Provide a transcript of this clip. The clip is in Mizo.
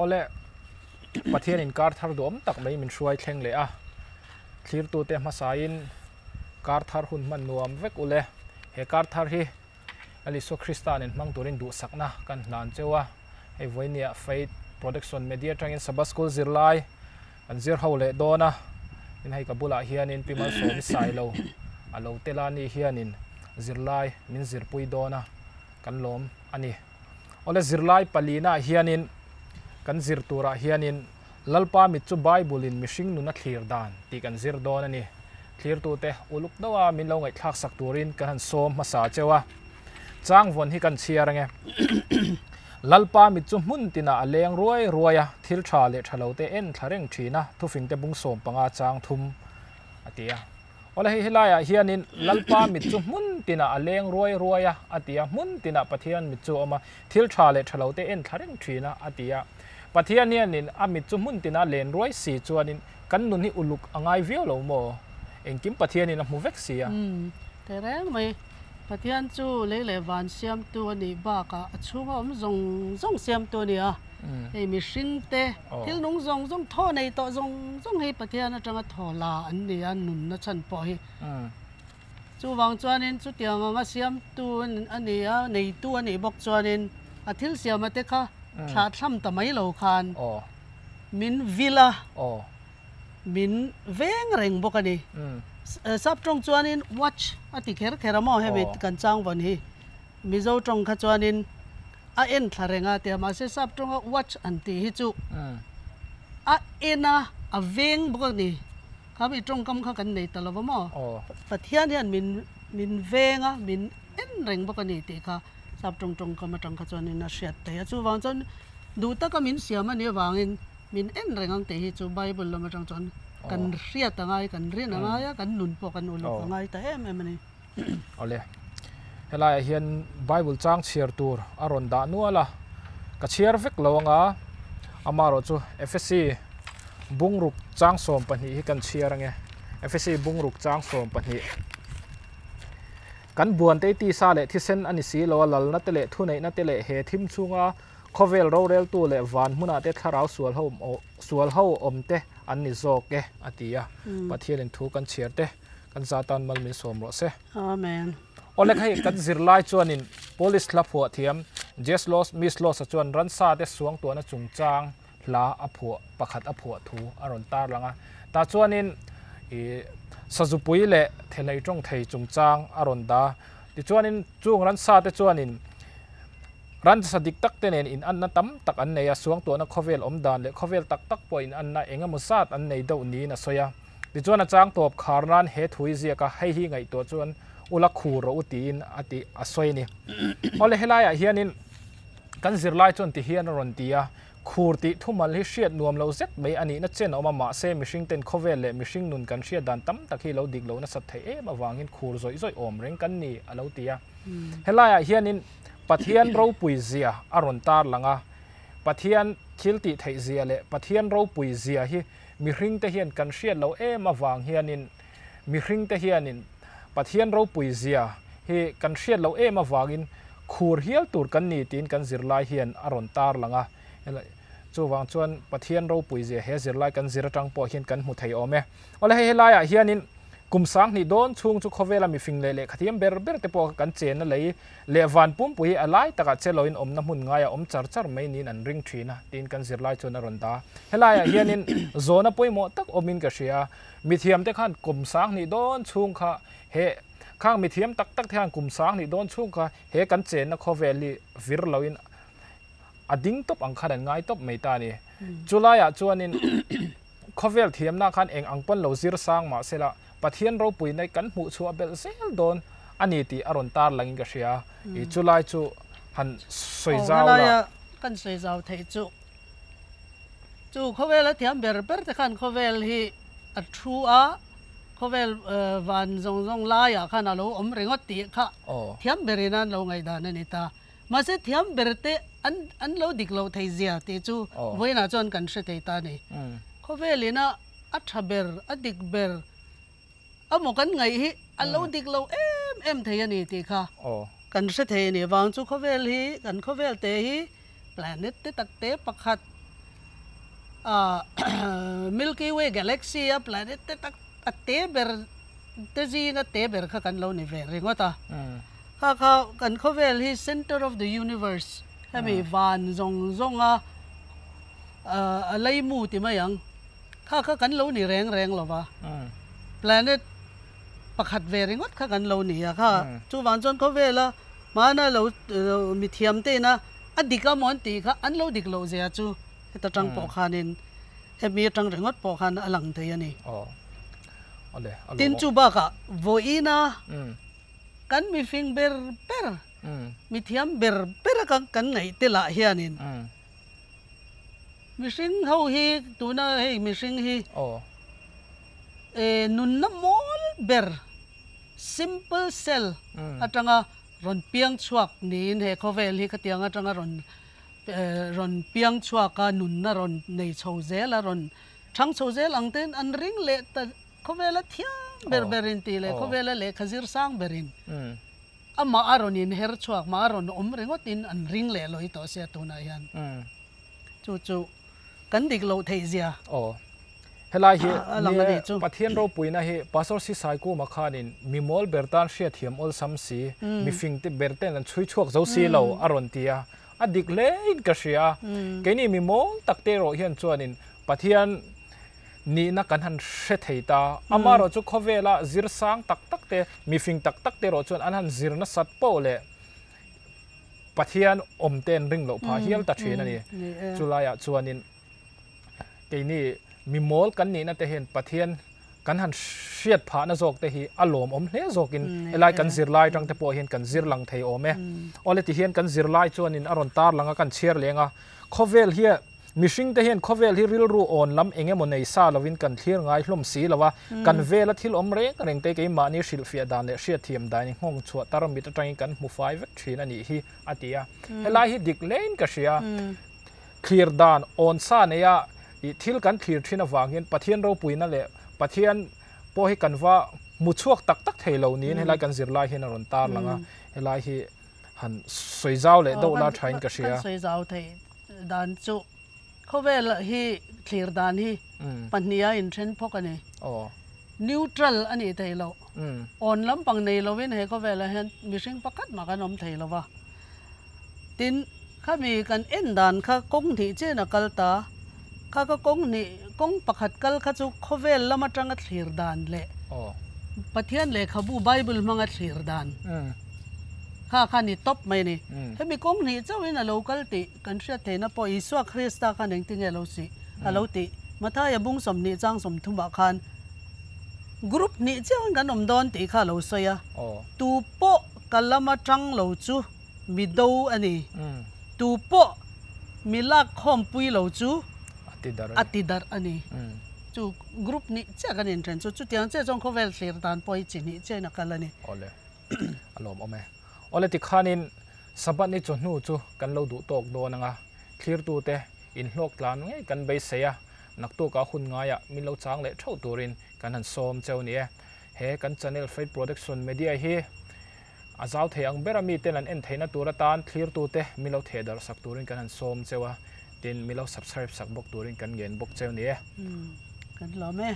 Awle, Pathian in kar thar duhawm tak mai min hruai thleng leh a, thlirtute hmasain kar thar hun hman nuam vek ule. He kar thar hi Lal Isua Krista nen hmang turin duhsakna kan hlan cheu a, hei vawinia Faith Production Media atangin Sabbath School zirlai kan zir ho leh dawn a, tin hei ka bulah hianin Pi Malsawmi Sailo a lo tel a, ni hianin zirlai min zirpui dawn a, kan lawm a ni. Awle zirlai palina ah hianin kan zir turah hianin Lalpa mit chu Bible in mihring nun a thlir dan tih kan zir dawn a ni. Thlirtute uluk deuh a min lo ngaihthlak sak turin kan han sawm hmasa cheu a. Chang vawn hi kan chhiar ange. Lalpa mit chu hmun tinah a leng ruai ruai a, thil tha leh tha lo te en thla reng thin a, thufingte bung sawm panga chang thum a ti a. Awle hei helaiah hianin Lalpa mit chu hmun tinah a leng ruai ruai a, a ti a, hmun tinah Pathian mit chu a awm a, thil tha leh tha lo te en thla reng thin a, a ti a. Pathian hianin a mit chu hmun tinah len ruai si chuanin kan nun hi uluk a ngai viau lo maw? Engkim Pathianin a hmu vek si a. Umm, tehreng mai. Pathian chu lei leh van siamtu a nih bakah a chhunga awm zawng zawng siamtu a ni a. Hei mihring te, thil nung zawng zawng, thaw nei tawh zawng zawng hi Pathian atanga thaw la an ni a, nunna chhan pawh hi. Chuvang chuanin chutiang anga siamtu a ni a, neitu a nih bawk chuanin a thil siama te kha thlahthlam ta mai lo khan min vil a, min veng reng bawk a ni. Sap tawng chuanin watch a ti kher kher a maw hemi kan chang vawn hi. Mizo tawng kha chuanin a en thla reng a tia mahse sap tawnga watch an tih hi chu a en a a veng bawk a ni kha mi tawngkam kha kan nei ta lo va maw Pathian hian min min veng a min en reng bawk a ni tih kha sap tawng tawngkam atang kha chuanin a hriat theih a chuvang chuan duh taka min siam a nih avangin min en reng ang tih hi chu Bible lam atang chuan kan hriat a ngai kan rin a ngai a kan nun pawh kan uluk a ngai ta em em a ni. Awle, helaiah hian Bible chang chhiar tur a rawn dah nual a, ka chhiar vek lo anga amaherawh chu Efesi bungruk chang 12 hi kan chhiar ange, Efesi bungruk chang 12. Kan buan te tisa leh thisen a ni si lo a, lalna te leh thuneihna te leh he thim chhunga khawvel roreltu leh van hmunah te thlarau sual ho sual ho awm te an ni zawk e a ti a, Pathianin thu kan chhiar te. Kan za tan mal min sawm rawh se. Amen. Awle hei kan zirlai chuanin Polish hla phuah thiam Jeslos Mislos-a chuan ransa te suangtuahna chungchang hla a phuah pakhat a phuah thu a rawn tarlang a. Tah chuanin ih sazupui leh thelei tawng thei chungchang a rawn dah. Tichuanin chung ransa te chuanin ransa dik tak te nen inanna tam tak an nei a, suangtuahna khawvel awm dan leh khawvel tak tak pawh inanna eng emaw zat an nei deuh niin a sawi a. Tichuan a chang tawp khar nan he thu i ziak a, hei hi ngaihtuah chuan ula khur rawh u tiin a tih a sawi a ni. Awle helaiah hianin kan zirlai chuan ti hian a rawn ti a, khur tih thumal hi hriat nuam lo zet mai a nihna chen a awm a, mahse mihring ten khawvel leh mihring nun kan hriat dan tam tak hi lo dik lo nasat theih em avangin khur zawih zawih awm reng kan ni a lo ti a. Helaiah hianin Pathian ropui zia a rawn tarlang a, Pathian thil tih theih zia leh Pathian ropui zia hi Mihring te hian kan hriat loh em avang hianin mihring te hianin Pathian ropui zia hi kan hriat loh em avangin khur hial tur kan ni tiin kan zirlai hian a rawn tarlang a. Chuvang chuan Pathian ropui zia he zirlai kan zir atang pawh hian kan hmu thei awm e. Awle hei helaiah hianin kum 2000 dawn chhung chu khawvela mifing leh lehkhathiam ber ber te pawh kan chenna lei leh van pumpui hi a lai takah che loin awmna hmun ngaia awm char char mai niin an ring thin a tiin kan zirlai chuan a rawn dah a. Helaiah hianin zawhna pawimawh tak awmin ka hria a, mithiamte khan kum 2000 dawn chhung kha he khang mithiam tak tak te khan kum 2000 dawn chhung kha he kan chenna khawvel hi vir loin a ding tawp ang khan an ngai tawp mai ta a ni. Chulaiah chuanin khawvel thiamna khan eng ang pawn lo zir sang mah sela Pathian ropui nei kan hmuh chhuah belh zel dawn a ni tih a rawn tar langin ka hria. I chulai chu han sawi zau la. Aw helaia kan sawi zau theih chu chu khawvel a thiam ber ber te khan khawvel hi a thu a, khawvel van zawng zawng laiah khan a lo awm ringawt tih kha thiam berin an lo ngaihdan a ni ta. Mahse thiam ber te an an lo dik loh thei zia tih chu vawiinah chuan kan hre thei ta a ni. Khawvelin a A tha ber, a dik ber a maw kan ngaih hi a lo dik lo em em thei a ni tih kha kan hre thei a ni. Vang chu khawvel hi, kan khawvel te hi planet te tak te pakhat Milky Way galaxy a planet te tak a te ber te zinga te ber kha kan lo ni ve ringawt a. Kha kha kan khawvel hi center of the universe hemi van zawng zawnga a leimu ti mai ang. Kha kha kan lo ni reng reng lo va. Planet pakhat ve ringawt kha kan lo ni a kha. Chuvang chuan khawvela hmana lo mithiam te ina a dik a maw an tih kha an lo dik loh zia chu heta tang pawh khanin hemi atang ringawt pawh khan a lang thei a ni. Tin chu bakah vawiina kan mifing ber ber, mithiam ber ber a kan ngaih te lah hianin mihring ho hi tuna hei mihring hi nunna mawl ber simple cell atanga rawn piang chhuak niin he khawvel hi khatiang atanga rawn rawn piang chhuak a nunna rawn nei chho zel a rawn thang chho zel ang ten an ring leh ta khawvela thiam ber berin tih leh khawvela lehkha zir sang berin amah a rawn inher chhuak mah a rawn awm ringawt in an ring leh lawih tawh sia tunah hian chu chu kan dik loh theih zia. Aw helai hi nie Pathian ropuina hi Pastor Si Saikuma khanin mi mawl ber tan hriatthiam awlsam si mifing te ber ten an chhui chhuak zo si lo a rawn ti a a dik hle in ka hria a keini mi mawl tak te erawh hian chuanin Pathian nihna kan han hre thei ta amaherawh chu khawvela zir sang tak tak te mifing tak tak te erawh chuan an han zir nasat poh leh Pathian awm te an ring loh phah hial ta thin a ni. Chulaiah chuanin keini mi mawl kan nihna te hian Pathian kan han hriat phahna zawk te hi a lawmawm hle zawkin helai kan zirlai atang te pawh hian kan zir lang thei awm e. Awle tihian kan zirlai chuanin a rawn tar lang a kan chhiar leng a, khawvel hian Mihring te hian khawvel hi rilru awn lam eng emaw nei sa lovin kan thlir ngai hlawm si lo a, kan vela thil awm reng reng te keimahni hrilhfiah dan leh hriatthiam dan in nghawng chhuah tar mit atangin kan hmu fai vek thin a nih hi a ti a. Helai hi dik hlein ka hria. Thlir dan awn sa neia ih thil kan thlir thin avang hian Pathian ropuina leh Pathian pawh hi kan va hmu chhuak tak tak thei lo niin helai kan zirlai hian a rawn tarlang a, helai hi han sawi zau leh deuh la thain ka hria. Kan sawi zau thei Dan chu khawvel hi thlir dan hi pahnih a inthen phawk a ni. Neutral a nih theih loh. Awn lampang nei lovin he khawvelah hian mihring pakhat mah kan awm thei lo va. Tin, khami kan en dan kha kawng hnih chen a kal ta. Kha ka kawng hnih, kawng pakhat kal kha chu khawvel lam atanga thlir dan leh Pathian lehkhabu Bible hmanga thlir dan kha kha ni tawp mai a ni. Hemi kawng hnih chauhin a lo kal tih kan hriat theihna pawh Isua Krista khan engtinge a lo sih a lo tih Mathaia bung 20 chang 30 ah khan group hnih chiauhin kan awm dawn tih kha a lo sawi a, tu pawh ka lama tang lo chu mi do a ni, tu pawh mi lak khawmpui lo chu a ti darh a ni. Chu group hnih chiah kan inthen chu chutiang chiah chuan khawvel thlir dan pawh hi chi hnih chiahin a kal a ni. Awle, a lawmawm e. Awle tikhanin Sabbath ni chawhnu chu kan lo duh tawk dawn anga thlirtute inhlawk tlan ngei kan beisei a, naktukah hun ngaiah min lo chang leh theuh turin kan han sawm cheu ni e. He kan channel Faith Production Media hi a zau thei ang bera miten an en theihna tur atan thlirtute min lo theh darh sak turin kan han sawm cheu a, tin min lo subscribe sak bawk turin kan ngen bawk cheu ni e. Kan lawm e.